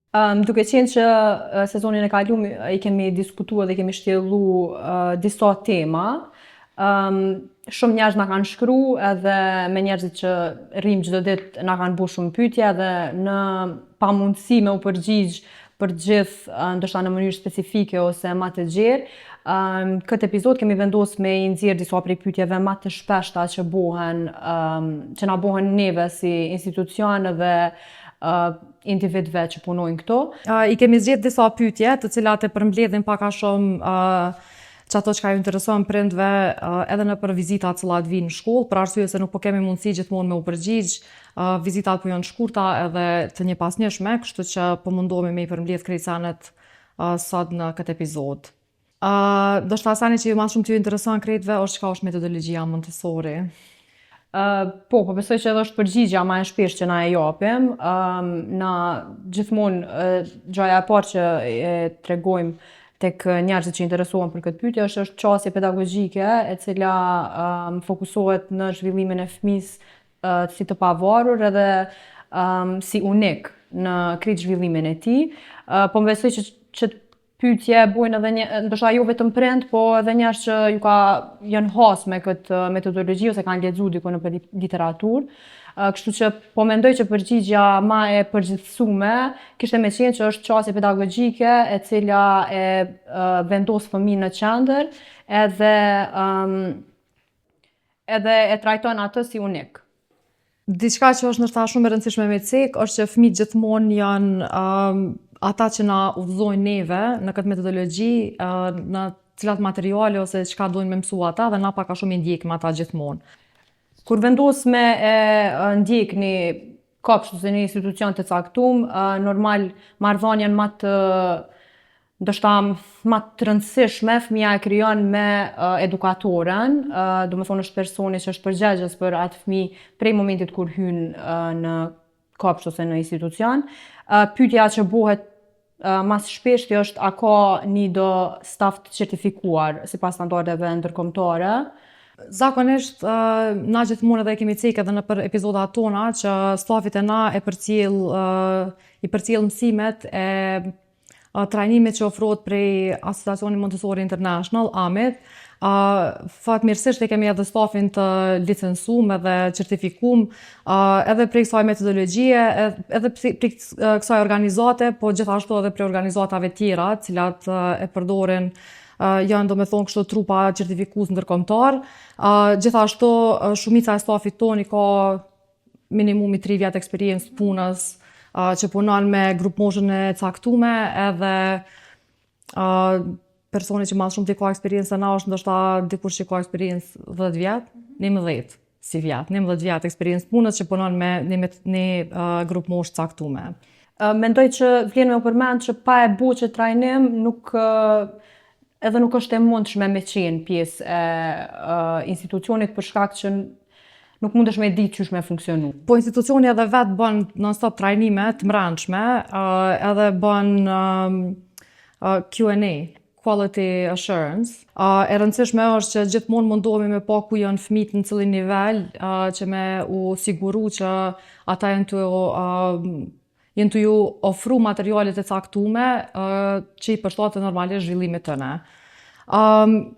Duke qenë që sezonin e kalum i kemi diskutu edhe kemi shtjellu disa tema, shumë njerëz na kanë shkru edhe me njerëzit që rrim çdo ditë na kanë bu shumë pyetje edhe në pamundësi me u përgjigj për gjithë, ndoshta në mënyrë specifike ose ma të gjerë. Këtë epizod kemi vendos me i nxjerr disa prej pyetjeve ma të shpeshta që bohen, që na bohen neve si institucion dhe individëve që punojnë këtu. I kemi zgjedh disa pyetje, të cilat e përmbledhin pak a shumë që ato që ka ju intereson prindve edhe në për vizitat të cilat vinë në shkollë, për arsye se nuk po kemi mundësi gjithmonë me u përgjigj, vizitat po janë shkurta edhe të një pasnjëshme, kështu që po mundohemi me i përmbledh krejt senet sot në këtë epizod. Do shta seni që ju ma shumë të ju intereson krejtve është çka është metodologjia Montessori. Po, po besoj që edhe është përgjigja ma e shpeshtë që na e japim. Na gjithmonë gjaja e parë që e tregojmë tek njerëzit që interesohen për këtë pyetje është është qasje pedagogjike e cila fokusohet në zhvillimin e fëmisë si të pavarur edhe si unik në krejt zhvillimin e tij. Po më besoj që që pyetje bojnë edhe një, ndoshta jo vetëm prind, po edhe njerëz që ju ka janë has me këtë metodologji ose kanë lexuar diku në literaturë. Kështu që po mendoj që përgjigja ma e përgjithësume kishte me qenë që është qasje pedagogjike e cila e vendos fëmijën në qendër edhe edhe e trajton atë si unik. Diçka që është ndoshta shumë e rëndësishme me cek është që fëmijët gjithmonë janë ata që na udhëzojnë neve në këtë metodologji, në cilat materiale ose çka dojnë me mësu ata dhe na pak a shumë i ndjekim ata gjithmonë. Kur vendos me e ndjek një kopsht ose një institucion të caktum, normal marrëdhënien ma të ndoshta ma të rëndësishme fëmija e krijon me edukatoren, do me thonë është personi që është përgjegjës për atë fëmijë prej momentit kur hyn në kopsht ose në institucion. Pyetja që bohet mas shpeshti është a ka një do staf të certifikuar sipas standardeve ndërkombëtare. Zakonisht na gjithmonë edhe e kemi cek edhe nëpër epizodat tona që stafi te na e përcjell i përcjell mësimet e trajnimit që ofrohet prej Asociacioni Montessori International, AMIT. Fatmirësisht e kemi edhe stafin të licencum edhe certifikum edhe prej kësaj metodologjie, edhe prej kësaj organizate, po gjithashtu edhe prej organizatave tjera, cilat e përdorin janë do me thonë kështu trupa certifikues ndërkombëtar. Gjithashtu shumica e stafit tonë i ka minimumi 3 vjet eksperiencë të punës që punon me grup moshën e caktume edhe personi që ma shumë të ka eksperiencë na është ndoshta dikush që ka eksperiencë 10 vjet, 11 si vjet, 11 vjet eksperiencë punës që punon me një, me një grup moshë caktume. Mendoj që vlen me u përmend që pa e bu që trajnim nuk edhe nuk është e mundshme me qenë pjesë e institucionit për shkak që nuk mundesh me ditë qysh me funksionu. Po institucioni edhe vetë bën non-stop trajnime të mbrendshme, edhe bën Q&A, Quality Assurance. E rëndësishme është që gjithmonë mundohemi me pa ku janë fëmijët në cilin nivel, që me u siguru që ata janë të janë të ju ofru materialet e caktume që i përshtaten normalisht zhvillimit të ne.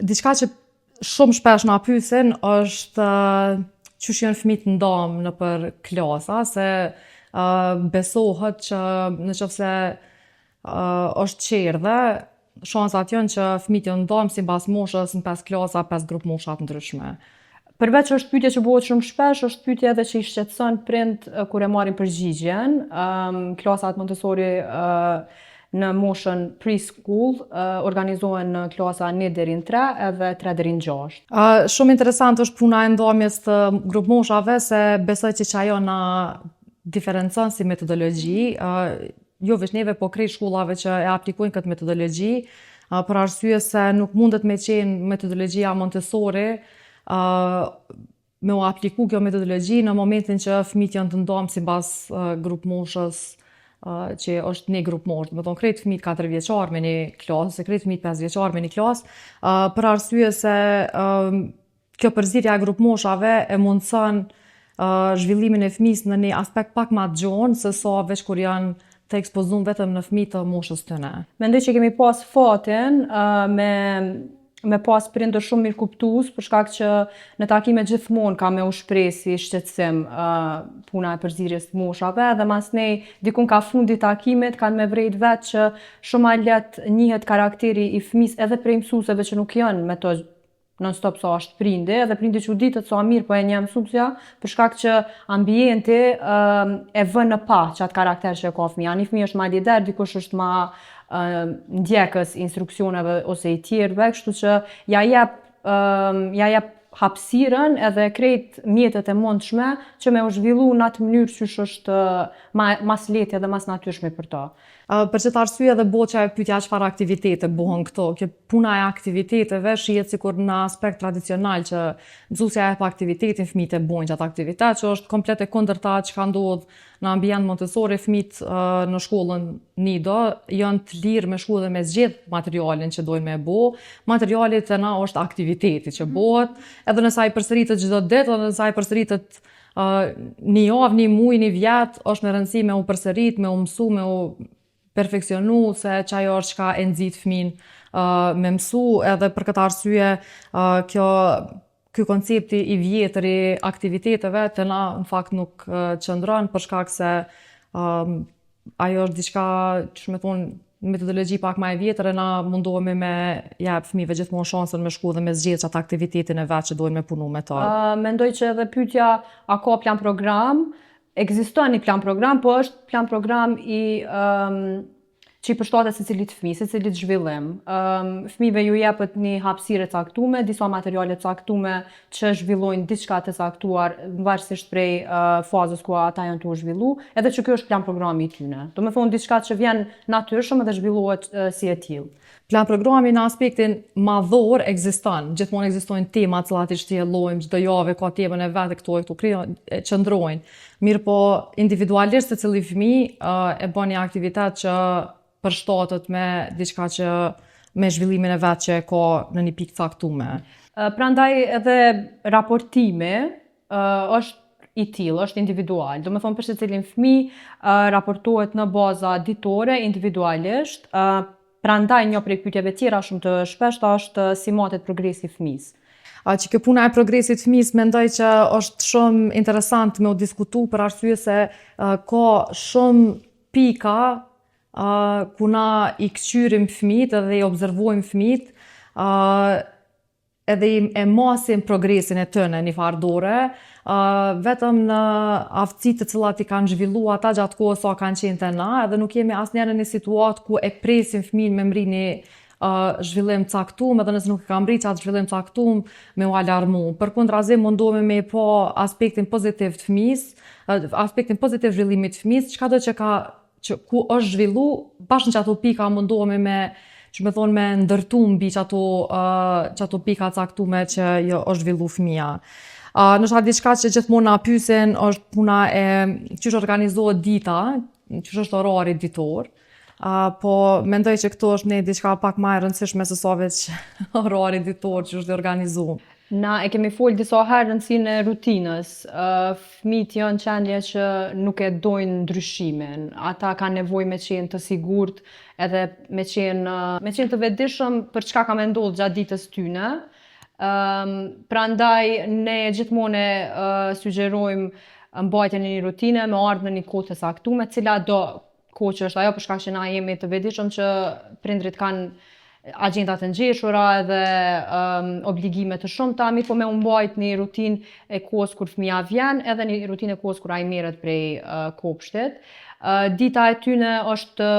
Diçka që shumë shpesh na pyesin është qysh janë fëmijët ndam nëpër klasa, se besohet që në qoftë se është qerdhe, shansat janë që fëmijët janë ndam sipas moshës në 5 klasa, 5 grup mosha të ndryshme. Përveç që është pyetje që bëhet shumë shpesh, është pyetje edhe që i shqetëson prind kur e marrin përgjigjen. Klasat Montessori në moshën preschool organizohen në klasa 1 deri në 3 edhe 3 deri në 6. Shumë interesant është puna e ndamjes të grup moshave, se besoj që që ajo na diferencon si metodologji, jo veç neve, po krejt shkollave që e aplikojnë këtë metodologji, për arsye se nuk mundet me qenë metodologjia Montessori, me u apliku kjo metodologji në momentin që fëmijët janë të ndamë sipas grup moshës, që është një grup moshë, do të thonë krejt fëmijët 4 vjeçar me një klasë ose krejt fëmijët 5 vjeçar me një klasë, për arsye se kjo përzierja e grup moshave e mundson zhvillimin e fëmijës në një aspekt pak ma të gjonë se sa veç kur janë të ekspozum vetëm në fëmijë të moshës tyne. Mendoj që kemi pas fatin me me pas prindër shumë mirëkuptues, për shkak që në takime gjithmonë ka me u shpreh si shqetësim puna e përzierjes të moshave dhe masnej dikun ka fundi i takimit kanë me vrejt vetë që shumë ma lehtë njihet karakteri i fëmisë edhe prej mësueseve që nuk janë me to non stop sa është prindi, edhe prindi çuditet sa mirë po e njeh mësuesja, për shkak që ambienti e vë në pah qatë karakter që e ka fëmija. Një fëmijë është ma lider, dikush është ma ndjekës i instruksioneve ose i tjerëve, kështu që ja jep ja jep hapësirën edhe krejt mjetet e mundshme që me u zhvillu në atë mënyrë qysh është ma mas lehti edhe mas natyrshme për to. Për qëtë arsye edhe bohet që ajo pyetja çfarë aktivitete bohen këto. Kjo puna e aktiviteteve shihet sikur në aspekt tradicional që mësuesja jep aktivitetin, fëmijët e bojnë qatë aktivitet, që është komplet e kundërta çka ndodh në ambient Montessori, fëmijët në shkollën Nido janë të lirë me shku dhe me zgjedh materialin që dojnë me bo. Materiali te na është aktiviteti që bohet, edhe nëse ai përsëritet çdo ditë, edhe nëse ai përsëritet një javë, një muaj, një vjet, është me rëndësi me u përsërit, me u mësu, me u perfekcionu, se që ajo është çka e nxit fëmin me mësu, edhe për këtë arsye kjo ky koncepti i vjetër i aktiviteteve te na në fakt nuk qëndron për shkak se ajo është diçka, që me thonë, metodologji pak ma e vjetër e na mundohemi me jep fëmijëve gjithmonë shansën me shku dhe me zgjedh qatë aktivitetin e vet që dojnë me punu me to. Mendoj që edhe pyetja a ka plan program, ekziston një plan program, po është plan program i që i përshtatet secilit fëmijë, secilit zhvillim. Fëmijëve ju jepet një hapësirë e caktuar, disa materiale të caktuara që zhvillojnë diçka të caktuar varësisht prej fazës ku ata janë të u zhvillu, edhe që ky është plan programi i tyne. Do me thonë diçka që vjen natyrshëm edhe zhvillohet si e tillë. Plan programi në aspektin madhor ekziston, gjithmonë ekzistojnë tema të cilat i shtjellojmë, çdo javë ka temën e vet e këto e këto krijon e qëndrojnë. Mirë po individualisht secili fëmijë e bën një aktivitet që përshtatet me diçka që me zhvillimin e vet që e ka në një pikë caktuar. Prandaj edhe raportimi është i tillë, është individual. Do me thonë për secilin fëmijë raportohet në baza ditore, individualisht. Prandaj një prej pyetjeve tjera shumë të shpeshta është si matet progresi i fëmijës. Që kjo puna e progresit fëmijës mendoj që është shumë interesant me u diskutu për arsye se ka shumë pika ku na i këqyrim fëmijët edhe i observojmë fëmijët edhe i e masim progresin e tyne një farë dore, vetëm në aftësitë të cilat i kanë zhvillu ata gjatë kohës sa kanë qenë te na, edhe nuk jemi asnjëherë në një situatë ku e presim fëmijën me mri një zhvillim caktum, edhe nëse nuk e ka mri qatë zhvillim caktum, me u alarmu. Përkundrazi mundohemi me pa aspektin pozitiv të fëmijës, aspektin pozitiv zhvillimit të fëmijës, çka do që ka që ku është zhvillu, bash në qato pika mundohemi me që me thonë me ndërtu mbi qato, qato pika caktume që jo është zhvillu fëmija. Nështë diçka që gjithmonë na pyesin është puna e qysh organizohet dita, qysh është orari ditor. Po mendoj që këto është një diçka pak ma e rëndësishme se sa veç orari ditor që është i organizu. Na e kemi fol disa herë rëndësinë e rutinës. Fëmijët janë qenie që nuk e dojnë ndryshimin. Ata kanë nevojë me qenë të sigurt edhe me qenë me qenë të vetëdijshëm për çka ka me ndodhur gjatë ditës tyne. Prandaj ne gjithmonë e sugjerojmë mbajtjen e një rutine me ardhë në një kohë të caktuar, cila do kohë që është ajo për shkak që na jemi të vetëdijshëm që prindrit kanë agjendat të ngjeshura edhe obligime të shumta, mirë po me u mbajt një rutinë e kohës kur fëmia vjen, edhe një rutinë e kohës kur ai merret prej kopshtit. Dita e tyne është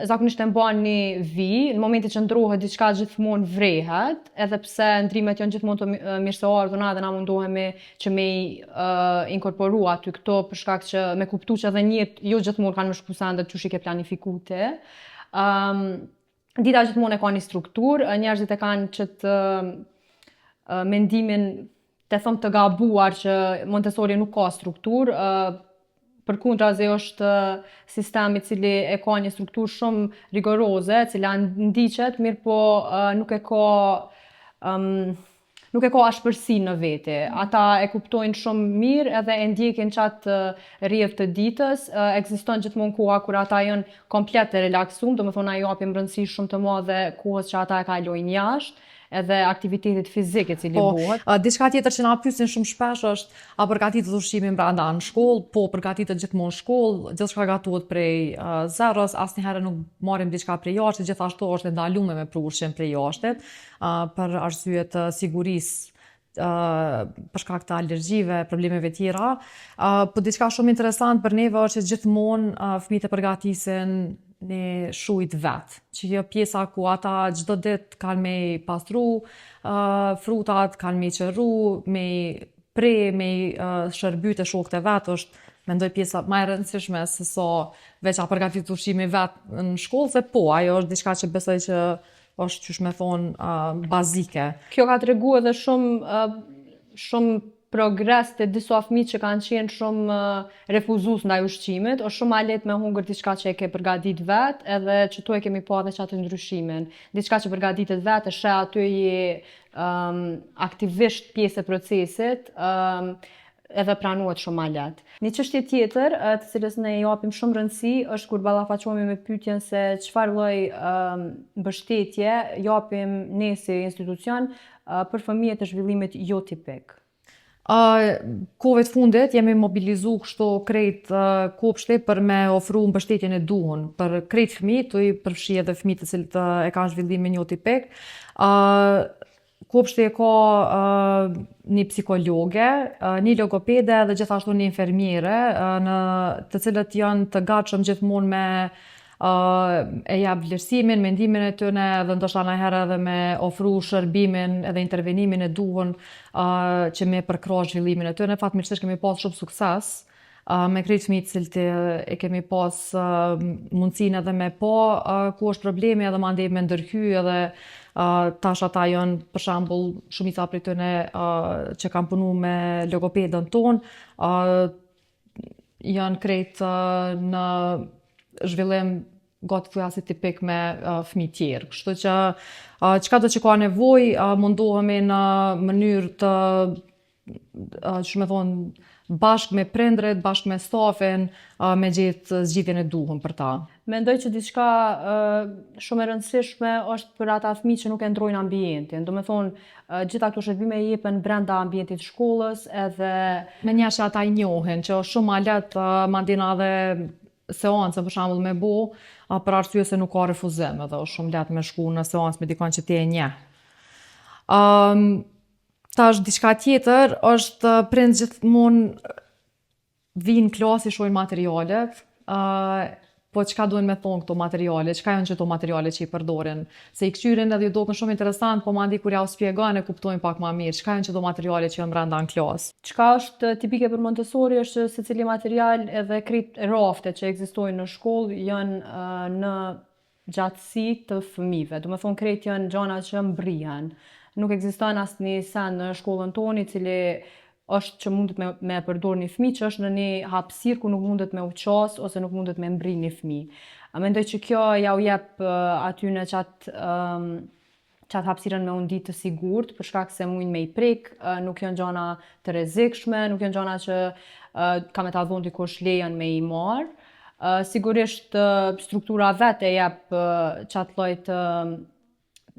zakonisht e mban një vijë, në momentin që ndrohet diçka gjithmonë vrehet, edhe pse ndrimet janë gjithmonë të mirëseardhura edhe na mundohemi që me i inkorporu aty këto për shkak që me kuptu që edhe njet jo gjithmonë kanë me shku sendet qysh i ke planifiku ti. Dita gjithmonë e ka një strukturë, njerëzit e kanë qëtë mendimin të them të gabuar që Montessori nuk ka strukturë, përkundrazi është sistem i cili e ka një strukturë shumë rigoroze, e cila ndiqet, mirë po nuk e ka. nuk e ka ashpërsi në vete. Ata e kuptojnë shumë mirë edhe e ndjekin qatë rrjedh të ditës. Ekziston gjithmonë koha kur ata janë komplet të relaksum, do më thonë na japim rëndësi shumë të madhe kohës që ata e kalojnë jashtë, edhe aktivitetit fizik e cili Po, bëhet. Diçka tjetër që na pyesin shumë shpesh është a përgatitet ushqimi brenda në shkollë? Po, përgatitet gjithmonë në shkollë, gjithçka gatuhet prej zeros, asnjëherë nuk marrim diçka prej jashtë, gjithashtu është e ndaluar me pru ushqim prej jashtit, për arsye të sigurisë për shkak të alergjive, problemeve tjera. Po diçka shumë interesant për neve është që gjithmonë fëmijët e përgatisin një shujt vet, që kjo pjesa ku ata çdo ditë kanë me i pastru frutat, kanë me i qëru, me i pre, me i shërby të shokët e vet, është mendoj pjesa më e rëndësishme se sa veç a përgatit ushqimi vet në shkollë, se po, ajo është diçka që besoj që është qysh me thonë bazike. Kjo ka tregu edhe shumë shumë progres të disa fëmijë që kanë qenë shumë refuzues ndaj ushqimit, është shumë ma lehtë me hungër diçka që e ke përgatit vet, edhe që tu e kemi pa edhe qatë ndryshimin. Diçka që përgatitet vet, e sheh aty je aktivisht pjesë e procesit, edhe pranohet shumë ma lehtë. Një çështje tjetër, të cilës ne i japim shumë rëndësi, është kur ballafaqohemi me pyetjen se çfarë lloj mbështetje japim ne si institucion për fëmijët e zhvillimit jo tipik. Kohëve të fundit jemi mobilizu kështu krejt kopshti për me ofru mbështetjen e duhun për krejt fëmijët, tu i përfshi edhe fëmijët të cilët e kanë zhvillimin jo tipik. Kopshti e ka një psikologe, një logopede dhe gjithashtu një infermiere, në të cilët janë të gatshëm gjithmonë me e jap vlerësimin, mendimin e tyre dhe ndoshta ndonjëherë edhe me ofru shërbimin edhe intervenimin e duhun që me përkrah zhvillimin e tyre. Fatmirësisht kemi pas shumë sukses me krejt fëmijët të cilët e kemi pas mundësinë edhe me pa ku është problemi edhe mandej me ndërhy edhe tash ata janë për shembull shumica prej tyre që kanë punu me logopedën tonë janë krejt në zhvillim gati thuja si tipik me fëmijë tjerë. Kështu që çka do që ka nevojë, mundohemi në mënyrë të që me thonë, bashkë me prindrit, bashkë me stafin, me gjetë zgjidhjen e duhur për ta. Mendoj që diçka shumë e rëndësishme është për ata fëmijë që nuk e ndrojnë ambientin. Do me thonë, gjitha këto shërbime jepen brenda ambientit shkollës edhe Me njerëz që ata i njohin, që është shumë ma lehtë mandena edhe seancën për shembull me bo, për arsye se nuk ka refuzim edhe është shumë lehtë me shku në seancë me dikon që ti e njeh. Tash diçka tjetër është prind gjithmonë vinë në klasë i shohin materialet, po çka duhen me thonë këto materiale, çka janë qëto materiale që i përdorin, se i këqyrin edhe ju doken shumë interesant, po mandi kur ja u spjegon e kuptojnë pak ma mirë, çka janë qëto materiale që janë brenda në klasë. Çka është tipike për Montessori është që secili material edhe krejt raftet që ekzistojnë në shkollë janë në gjatësi të fëmijëve. Do me thonë krejt janë gjana që mbrihen. Nuk ekziston asnjë send në shkollën tonë i cili është që mundet me përdor një fëmijë që është në një hapësirë ku nuk mundet me u qas ose nuk mundet me mbri një fëmijë. A mendoj që kjo ja u jep aty në qatë qatë hapësirën me u ndi të sigurt, për shkak se mujnë me i prek, nuk janë gjana të rrezikshme, nuk janë gjana që ka me ta dhonë dikush lejën me i marr. Sigurisht struktura vetë e jep qatë lloj të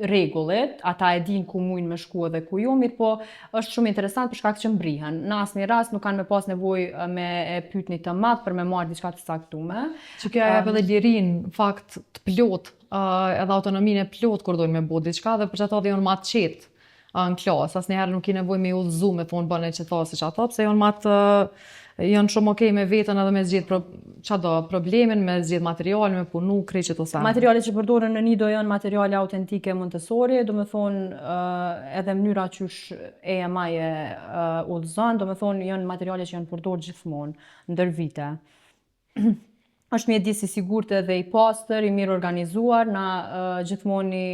rregullit, ata e dinë ku mujnë me shku edhe ku jo, mirë po është shumë interesant për shkak që mbrihen. Në asnjë rast nuk kanë me pas nevojë me e pyet një të madh për me marrë diçka të caktuar. Që kjo jep edhe lirinë, në fakt, të plot, edhe autonominë e plot kur dojnë me bo diçka dhe për çato edhe janë ma të qetë në klasë, asnjëherë nuk ki nevojë me i udhëzu me thonë bëne që tha se çato, pse janë ma të janë shumë okej me veten edhe me zgjidh pro, çado problemin, me zgjidh materialin, me punu krejt çto sene. Materialet që përdoren në Nido janë materiale autentike Montessori, do me thonë edhe mënyra qysh AMI e udhëzon, do me thonë janë materiale që janë përdorur gjithmonë ndër vite. Është mjedis i sigurt edhe i pastër, i mirë organizuar, na gjithmonë i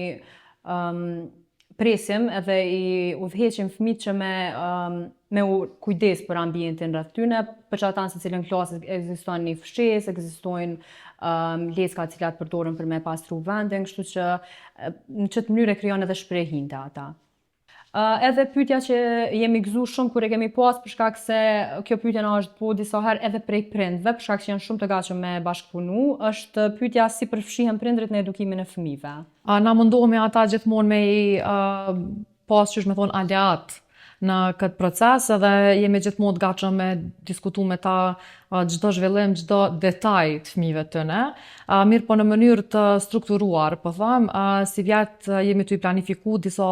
presim edhe i udhëheqim fëmijët që me u kujdes për ambientin rreth tyne, për që ata në secilën klasë ekziston një fshes, ekzistojnë lecka të cilat përdoren për me pastru vendin, kështu që në qëtë mënyrë e krijon edhe shprehin te ata. Edhe pyetja që jemi gëzu shumë kur e kemi pas, për shkak se kjo pyetje na është bo disa herë edhe prej prindve, për shkak se janë shumë të gatshëm me bashkëpunu, është pyetja si përfshihen prindrit në edukimin e fëmijëve. Na mundohemi ata gjithmonë me i pas, qysh me thonë, aleat në këtë proces edhe jemi gjithmonë të gatshëm me diskutu me ta çdo zhvillim, çdo detaj të fëmijëve tëne. Mirë po në mënyrë të strukturuar, po them, si vjet jemi tu i planifiku disa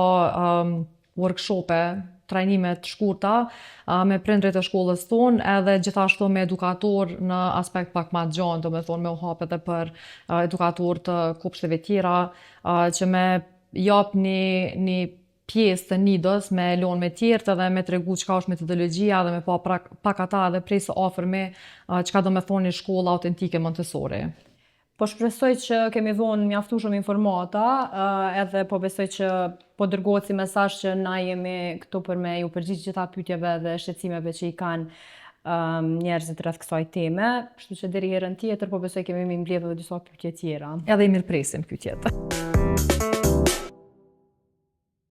workshope, trajnime të shkurta me prindrit e shkollës tonë edhe gjithashtu me edukator në aspekt pak ma gjanë, do me thonë me u hap edhe për edukator të kopshteve tjera, që me jap një pjesë të Nidos me lonë me tjerët edhe me tregu çka është metodologjia dhe me pa prak, pak ata edhe prej së afërmi çka do me thonë një shkollë autentike Montessori. Po shpresoj që kemi dhonë mjaftueshëm informata, edhe po besoj që po dërgohet si mesazh që na jemi këtu për me ju përgjigj gjitha pyetjeve dhe shqetësimeve që i kanë njerëzit rreth kësaj teme. Kështu që deri herën tjetër po besoj kemi mi mbledhur edhe disa pyetje tjera. Edhe i mirëpresim pyetjet.